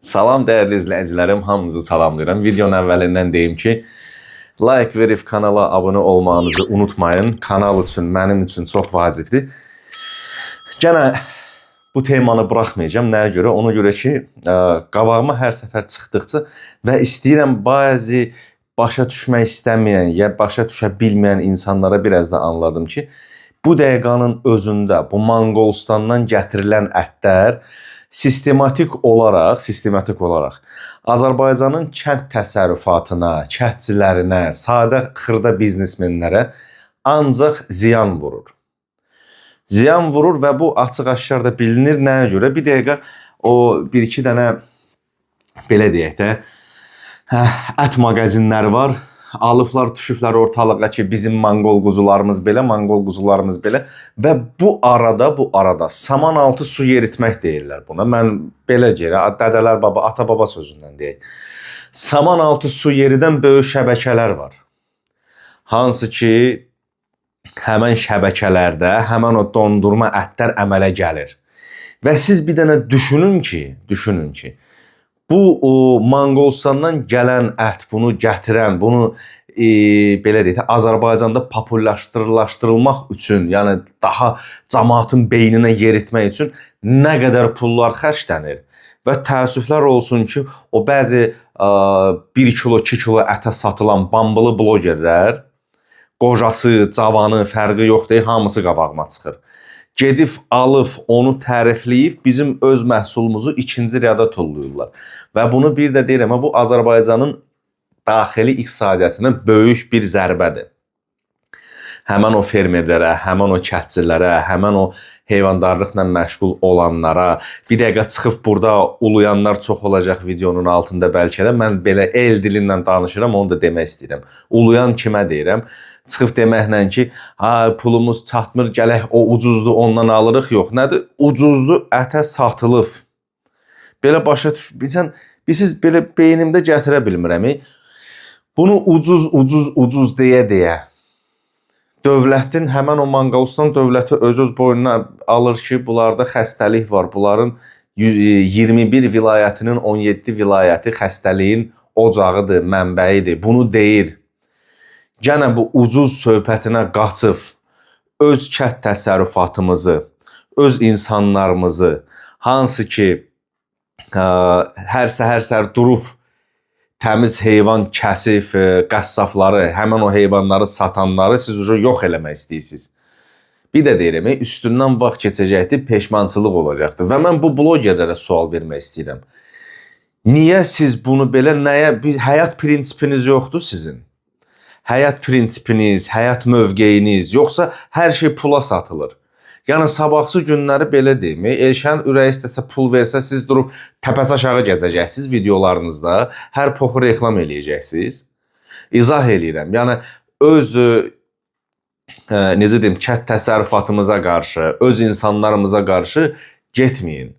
Salam dəyərli izləyicilərim, hamınızı salamlayıram. Videonun əvvəlindən deyim ki, like verib kanala abunə olmağınızı unutmayın. Kanal üçün, mənim üçün çox vacibdir. Gənə bu temanı buraxmayacağam. Nəyə görə? Ona görə ki, qabağıma hər səfər çıxdıqca və istəyirəm bəzi başa düşmək istəməyən ya başa düşə bilməyən insanlara biraz da anladım ki, bu dəqiqənin özündə bu Monqolistandan gətirilən ətlər sistematik olaraq Azərbaycanın kənd təsərrüfatına, kəndçilərinə, sadə xırda biznesmenlərə ancaq ziyan vurur. Ziyan vurur və bu açıq-aşkar da bilinir. Nəyə görə? Bir dəqiqə o bir-iki dənə belə deyək də, ət mağazinləri var. Alıblar, düşüblər ortalığa ki, bizim Monqol quzularımız belə, Monqol quzularımız belə və bu arada saman altı su yeritmək deyirlər buna. Mən belə deyirəm, dədələr, baba, ata-baba sözündən deyək. Saman altı su yeridən böyük şəbəkələr var. Hansı ki, həmən şəbəkələrdə həmən o dondurma ətlər əmələ gəlir. Və siz bir dənə düşünün ki, bu o Monqolistandan gələn ət, bunu gətirən, bunu belə deyək də, Azərbaycanda populyarlaşdırılmaq üçün, yəni daha cəmaatın beyninə yeritmək üçün nə qədər pullar xərclənir. Və təəssüflər olsun ki, o bəzi 1 kilo, 2 kilo ətə satılan bambılı blogerlər, qocası, cavanı fərqi yoxdur, hamısı qabağıma çıxır. Gedib alıb onu tərifləyib bizim öz məhsulumuzu ikinci rədə tulluyurlar. Və bunu bir də deyirəm, bu Azərbaycanın daxili iqtisadiyyatına böyük bir zərbədir. Həmən o fermerlərə, həmən o kəndçilərə, həmən o heyvandarlıqla məşğul olanlara, bir dəqiqə çıxıb burada uluyanlar çox olacaq videonun altında bəlkə də. Mən belə el dili ilə danışıram, onu da demək istəyirəm. Uluyan kimə deyirəm? Çıxıb deməklə ki, ha pulumuz çatmır, gələk o ucuzdur, ondan alırıq. Yox, nədir? Ucuzdur, ətə satılıb. Belə başa düş, bilsən, siz belə beynimdə gətirə bilmirəm. Bunu ucuz, ucuz, ucuz deyə-deyə dövlətin həmən o Monqolistan dövləti öz-öz boynuna alır ki, bunlarda xəstəlik var. Bunların 121 vilayətinin 17 vilayəti xəstəliyin ocağıdır, mənbəyidir. Bunu deyir. Gənə bu ucuz söhbətinə qaçıb öz kənd təsərrüfatımızı, öz insanlarımızı, hansı ki hər səhər durub təmiz heyvan kəsib, qəssabları, həmən o heyvanları satanları siz ucu yox eləmək istəyirsiniz. Bir də deyirəm, üstündən vaxt keçəcəkdir, peşmançılıq olacaqdır. Və mən bu blogerlərə sual vermək istəyirəm. Niyə siz bunu belə, nəyə bir həyat prinsipiniz yoxdur sizin? Həyat prinsipiniz, həyat mövqeyiniz, yoxsa hər şey pula satılır? Yəni sabahsı günləri belə deyim, Elşən ürəyi istəsə pul versə, siz durub təpəsi aşağı gəzəcəksiniz videolarınızda, hər poxu reklam eləyəcəksiniz. İzah eləyirəm. Yəni öz necə deyim, kənd təsərrüfatımıza qarşı, öz insanlarımıza qarşı getməyin.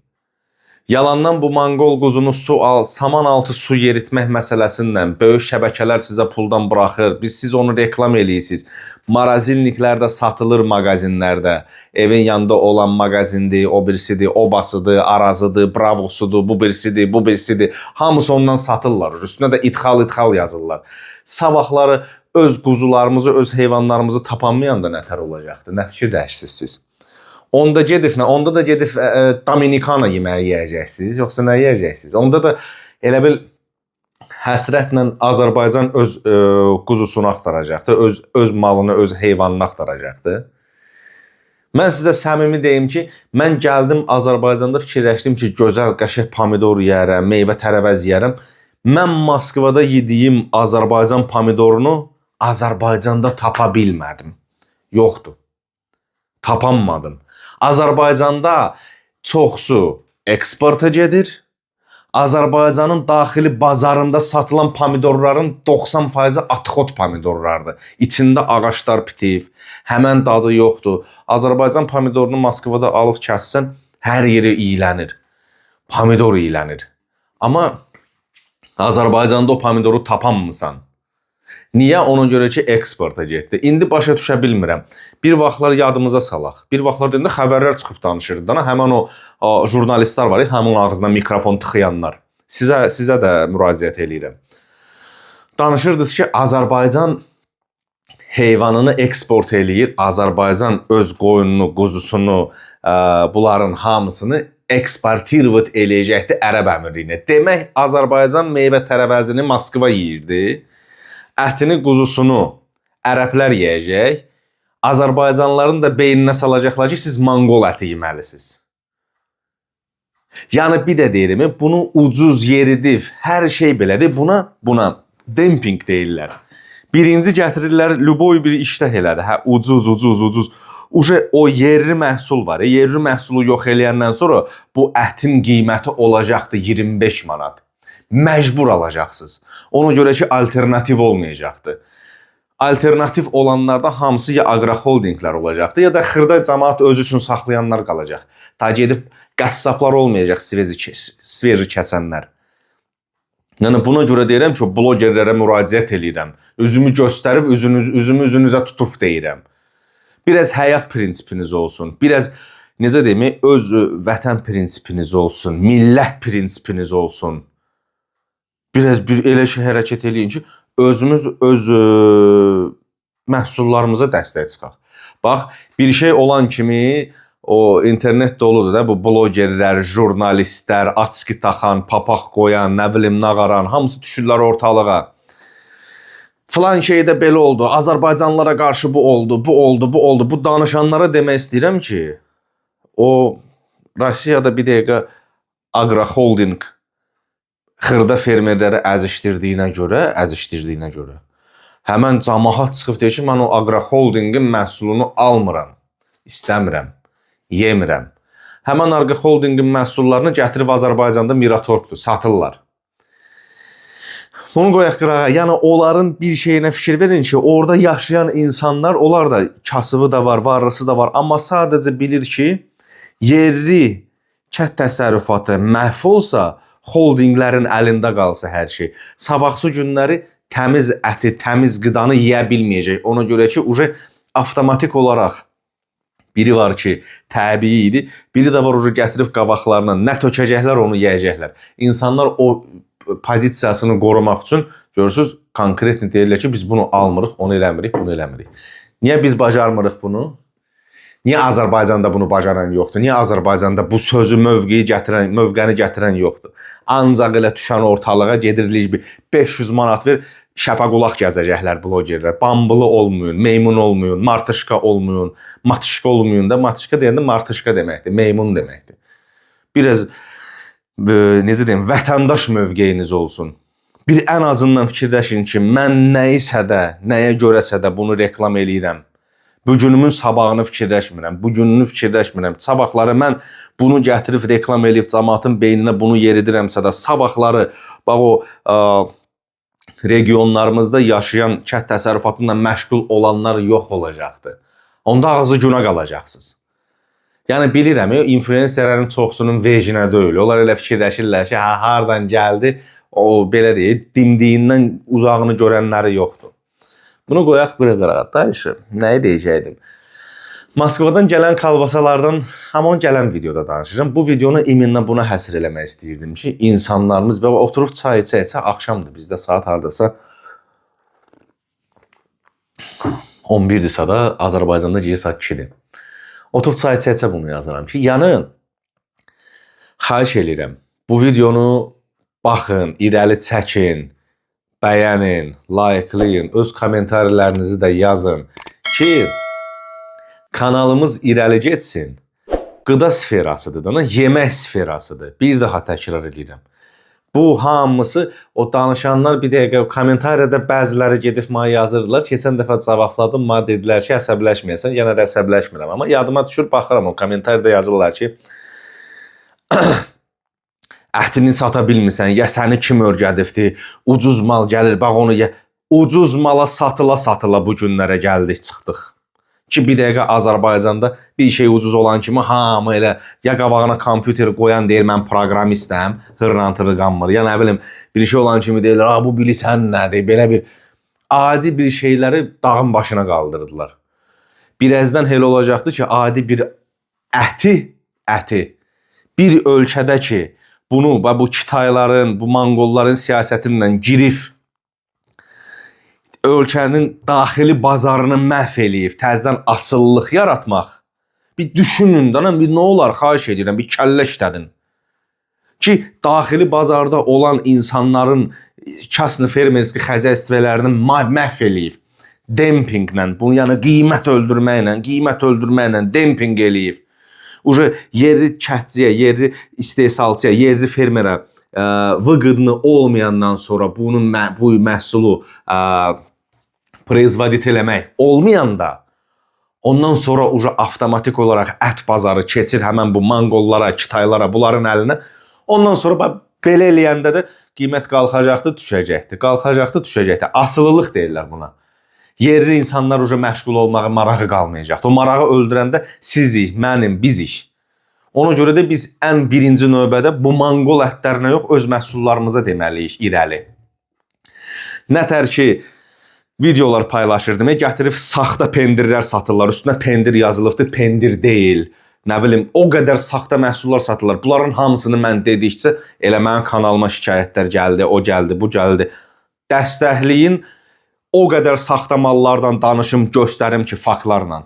Yalandan bu Monqol quzunu su al, saman altı su yeritmək məsələsindən böyük şəbəkələr sizə puldan buraxır. Siz onu reklam eləyirsiniz. Marazinliklərdə satılır mağazinlərdə. Evin yanında olan mağazindir, o birisidir, o basıdır, arazıdır, bravosudur, bu birisidir, bu birisidir. Hamısı ondan satırlar. Üstünə də idxal yazırlar. Sabahları öz quzularımızı, öz heyvanlarımızı tapanmayanda nətər olacaqdı? Nə fikirləşirsiniz siz? Onda gedib nə? Onda da gedib Dominikana yeməyi yeyəcəksiniz, yoxsa nə yeyəcəksiniz? Onda da elə bil həsrətlə Azərbaycan öz quzusunu axtaracaqdı, öz malını, öz heyvanını axtaracaqdı. Mən sizə səmimi deyim ki, mən gəldim Azərbaycanda fikirləşdim ki, gözəl, qəşəng pomidor yeyərəm, meyvə tərəvəz yeyərəm. Mən Moskvada yediyim Azərbaycan pomidorunu Azərbaycanda tapa bilmədim. Yoxdur. Tapanmadım. Azərbaycanda çoxsu eksporta gedir. Azərbaycanın daxili bazarında satılan pomidorların 90%-i atxot pomidorlardır. İçində ağaclar bitib, həmən dadı yoxdur. Azərbaycan pomidorunu Moskvada alıb kəssən, hər yeri iylənir. Pomidor iylənir. Amma Azərbaycanda o pomidoru tapanmısan. Niyə? Ona görə ki, eksporta getdi. İndi başa düşə bilmirəm. Bir vaxtlar yadımıza salaq. Bir vaxtlar deyəndə xəbərlər çıxıb danışırdı. Dana həmən o jurnalistlər var, həmin ağzına mikrofon tıxıyanlar. Sizə də müraciət eləyirəm. Danışırdınız ki, Azərbaycan heyvanını eksport eləyir. Azərbaycan öz qoyununu, quzusunu, bunların hamısını eksportirovat eləyəcəkdi Ərəb Əmirliyinə. Demək, Azərbaycan meyvə tərəvəzini Moskva yeyirdi. Ətini, quzusunu ərəblər yeyəcək. Azərbaycanlıların da beyninə salacaqlar ki, siz Monqol əti yeməlisiniz. Yəni bir də deyirəm, bunu ucuz yeridib, hər şey belədir. Buna demping deyirlər. Birinci gətirirlər, lüboy bir işdə elədir. Hə, ucuz, ucuz, ucuz. Uje o yerli məhsul var. Yerli məhsulu yox eləyəndən sonra bu ətin qiyməti olacaqdı 25 manat. Məcbur alacaqsınız. Ona görə ki, alternativ olmayacaqdı. Alternativ olanlarda hamısı ya aqroholdinqlər olacaqdı, ya da xırda cəmaət özü üçün saxlayanlar qalacaq. Ta gedib qəssablar olmayacaq, sveji kəsənlər. Yəni buna görə deyirəm ki, blogerlərə müraciət eləyirəm. Üzümü göstərib üzümü üzünüzə tutub deyirəm. Biraz həyat prinsipiniz olsun. Biraz necə deyim, öz vətən prinsipiniz olsun, millət prinsipiniz olsun. Biraz bir elə şey hərəkət eləyin ki, özümüz öz məhsullarımıza dəstək çıxaq. Bax, bir şey olan kimi o internet doludur da bu blogerlər, jurnalistlər, açqı taxan, papaq qoyan, nə bilim nağaran, hamısı düşürlər ortalığa. Filan şeydə belə oldu, Azərbaycanlılara qarşı bu oldu, bu oldu, bu oldu. Bu danışanlara demək istəyirəm ki, o Rusiyada bir dəqiqə aqroholdinq xırda fermerləri əzişdirdiyinə görə həmən camaat çıxıb deyir ki, mən o aqroholdinqin məhsulunu almıram, istəmirəm, yemirəm. Həmən aqroholdinqin məhsullarını gətirib Azərbaycanda Miratorqdur, satırlar. Bunu qoyaq qırağa. Yəni onların bir şeyinə fikir verin ki, orada yaşayan insanlar, onlar da kasıbı da var, varlısı da var, amma sadəcə bilir ki, yerli kənd təsərrüfatı məhv olsa, holdinqlərin əlində qalsa hər şey. Sabahsı günləri təmiz əti, təmiz qidanı yeyə bilməyəcək. Ona görə ki, uje avtomatik olaraq biri var ki, təbii idi, biri də var uje gətirib qabaqlarına nə tökəcəklər, onu yeyəcəklər. İnsanlar o pozisiyasını qorumaq üçün görürsüz, konkretni deyirlər ki, biz bunu almırıq, onu eləmirik, bunu eləmirik. Niyə biz bacarmırıq bunu? Niyə Azərbaycanda bunu bacaran yoxdur? Niyə Azərbaycanda bu sözü, mövqeyi gətirən, mövqəni gətirən yoxdur? Ancaq elə düşən ortalığa gedirlik bir 500 manat ver, şəpə qulaq gəzəcəklər blogerlər. Bambılı olmayın, meymun olmayın, martışka olmayın, matışka olmayın da, matışka deyəndə martışka deməkdir, meymun deməkdir. Biraz necə deyim, vətəndaş mövqeyiniz olsun. Bir ən azından fikirləşin ki, mən nəyisə də, nəyə görəsə də bunu reklam eləyirəm. Bugünümün sabahını fikirləşmirəm, bugününü fikirləşmirəm. Sabahları mən bunu gətirib reklam eləyib cəmaatın beyninə bunu yeridirəmsə də, sabahları bax o regionlarımızda yaşayan kənd təsərrüfatı ilə məşğul olanlar yox olacaqdı. Onda ağzı günə qalacaqsınız. Yəni bilirəm, influencerlərin çoxsunun vejinə deyil. Onlar elə fikirləşirlər ki, hə hardan gəldi, o belə deyil, dimdiyindən uzağını görənləri yoxdur. Bunu qoyaq bir qırağa. Dayışı, nəyi deyəcəkdim? Moskvadan gələn kalbasalardan, amma onu gələn videoda danışacağam. Bu videonu iminlə buna həsr eləmək istəyirdim ki, insanlarımız belə oturub çay içə-içə axşamdır. Bizdə saat hardasa 11-dirsə də Azərbaycanda gecə saat 2-dir. Oturub çay içə-içə bunu yazıram ki, yəni xahiş eləyirəm. Bu videonu baxın, irəli çəkin, bəyənin, likelayın, öz kommentarilərinizi də yazın ki, kanalımız irəli getsin. Qıda sferasıdır da, yemək sferasıdır. Bir daha təkrar eləyirəm. Bu hamısı o danışanlar bir dəqiqə kommentariyada bəziləri gedib mənə yazırdılar. Keçən dəfə cavabladım, mənə dedilər ki, əsəbləşməyəsən. Yenə də əsəbləşmirəm, amma yadıma düşür, baxıram o kommentariyada yazırlar ki, ətini sata bilmirsən, ya səni kim öyrədibdi, ucuz mal gəlir, bax onu ye. Ucuz mala satıla-satıla bu günlərə gəldik, çıxdıq. Ki bir dəqiqə Azərbaycanda bir şey ucuz olan kimi hamı elə ya qabağına kompüter qoyan deyir mən proqramistəm, hırrantırı qanmır. Ya nə bilim bir şey olan kimi deyirlər, "A bu bilirsən nədir?" Belə bir adi bir şeyləri dağın başına qaldırdılar. Birazdan elə olacaqdı ki, adi bir əti bir ölkədə ki Bunu və bu Kitayların, bu Monqolların siyasəti ilə girib ölkənin daxili bazarını məhv eləyib, təzədən asılılıq yaratmaq. Bir düşünün də, bir nə olar, xahiş edirəm, bir kəllə işlədin. Ki daxili bazarda olan insanların частный fermerski xəzəstvələrini məhv eləyib. Dempinqlə, bunu yəni qiymət öldürməklə dempinq eləyib. Уже yerli kəndçiyə, yerli istehsalçıya, yerli fermerə выгодно olmayandan sonra bunun bu məhsulu производить eləmək olmayanda, ondan sonra уже avtomatik olaraq ət bazarı keçir həmən bu Monqollara, Kitaylara, bunların əlinə. Ondan sonra bax belə eləyəndə də qiymət qalxacaqdı, düşəcəkdi. Qalxacaqdı, düşəcəkdi. Asılılıq deyirlər buna. Yerli insanlar уже məşğul olmağa marağı qalmayacaqdı. O marağı öldürəndə sizik, mənim, bizik. Ona görə də biz ən birinci növbədə bu Monqol ətlərinə yox, öz məhsullarımıza deməliyik irəli. Nətər ki videolar paylaşırdım. Gətirib saxta pendirlər satırlar. Üstünə pendir yazılıbdı, pendir deyil. Nə bilim, o qədər saxta məhsullar satırlar. Bunların hamısını mən dedikcə elə mənim kanalıma şikayətlər gəldi, o gəldi, bu gəldi. Dəstəkləyin, o qədər saxta mallardan danışım, göstərim ki, faktlarla.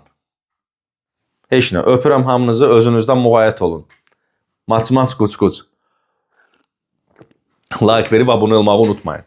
Heç nə. Öpürəm hamınızı, özünüzdən müğayət olun. Maç maç, quç quç. Like verib abunə olmağı unutmayın.